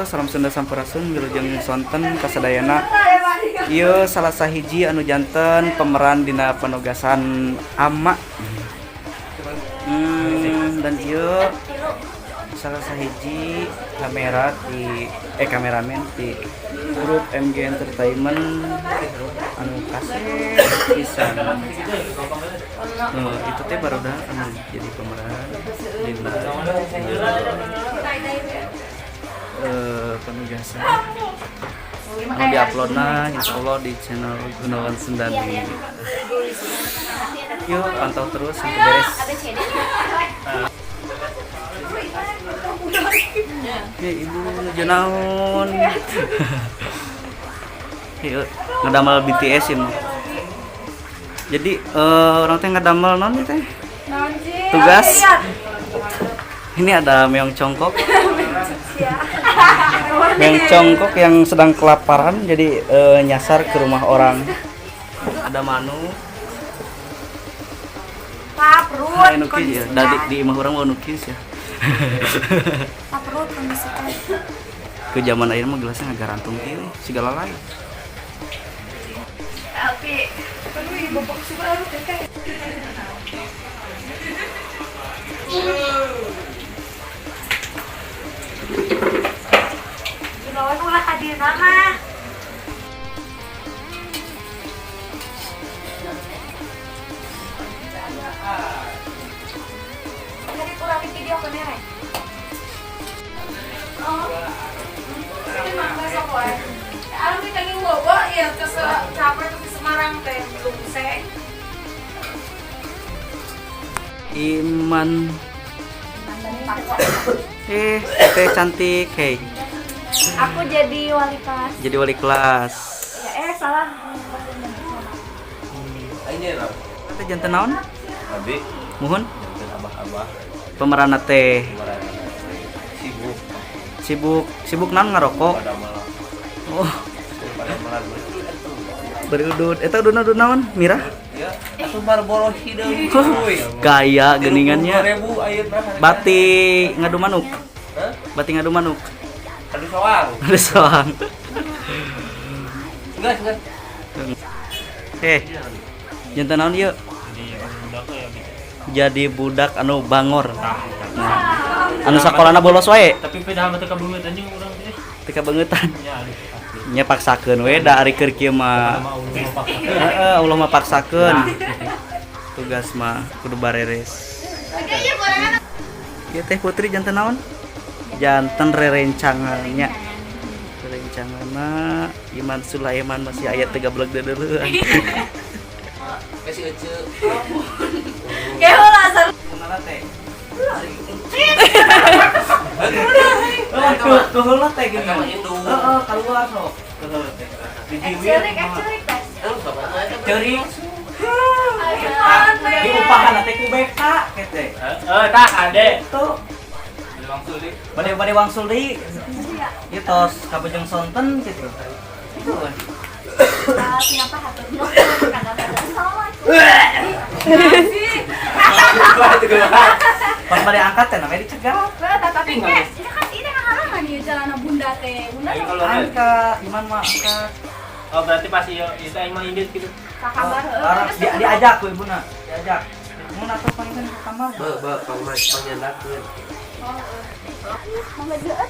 Salam Sunda, sampurasun, wilujeng sonten kasadayana. Ieu salah sahiji anu janten pemeran dina penugasan ama. Dan ieu salah sahiji kamera di kameramen di grup MG Entertainment anu kasep pisan. Itu teh barudak anu jadi pemeran dina penugasan anu diuploadna insyaallah di channel Gunawan Sundani. Yuk, pantau terus sampai beres. Ya, ibu nuju naon? Yuk, ngedamel BTS ini. Jadi orang teh ngedamel naon teh? Tugas. Ini ada meong congkok. Meong congkok yang sedang kelaparan, jadi nyasar ke rumah orang. Ada Manu. Pak perut. Hai, nukis ya. Dari di imah orang mau nukis ya. Pak perut kondisikan. Ke zaman ayeuna mah gelasnya ngagarantung kieu segala lain. Tapi aduh, ibu bok baru teh. Gunawan ulah ka dina mah. Jadi kurang video ke nere. Oh. Ini mah besok wae. Alam kita ngiwowo ya ke capek ke Semarang teh lungseng. Iman. Teh cantik, hey. Aku jadi wali kelas. Jadi wali kelas. Ya, salah. Ini lah. Teh janten naon? Abi. Muhun? Janten abah-abah. Pemeran teh. Pemeran sibuk. Sibuk, sibuk naon, ngarokok? Pada malam. Oh, Pada malam. Berudut. Eta ududna udud naon? Mirah? Ya, atuh Marlboro hideung. Gaya geningannya. 30.000 ayeuna. Bati ngadu manuk. Hah? Bati ngadu manuk. Adu soang. Adu soang. Enggak, enggak. Janten naon ieu? Jadi budak anu bangor. Nah, anu sakolana bolos wae. Tapi pindah mah teu kabeungeut anjing urang teh. Teu kabeungeutan. Nya alih asli. Nya paksakeun we da ari keur kieu mah. Sama Allah mah paksa. Heeh, Allah mah paksakeun. Tugas mah kudu bareres. Ieu teh Putri janten naon? Janten rerencangannya. Rerencanganna Iman Sulaiman masih aya teu gableg deuleuan. Kasih ece. Kayak ulah asal. Kumaha teh? Keheula teh gini. Heeh, keluar sok. Keheula teh. Cerik, cerik teh. Ceurik. Diupahan teh ku BK teh. Heeh, tah ade. Tuh, Langsung deh. bade-bade wangsul deui. Ieu tos kabejeng sonten gitu. Itu we. Siapa hatur nuhun Assalamualaikum. Pas bade angkat teh namanya dicegat. Tapi kayak ini kan ini ngahalangan ya jalan bunda teh. Bunda Ayo teh keluar. Angkat, Iman mah angkat. Oh, berarti pas ieu itu aing mah indit gitu. Ka kamar heueuh. Larang diajak ku ibuna, diajak. Mun atuh panggilkan ke kamar. Be, be, pang panyandakeun. Oh, heeh. Mangga deueut.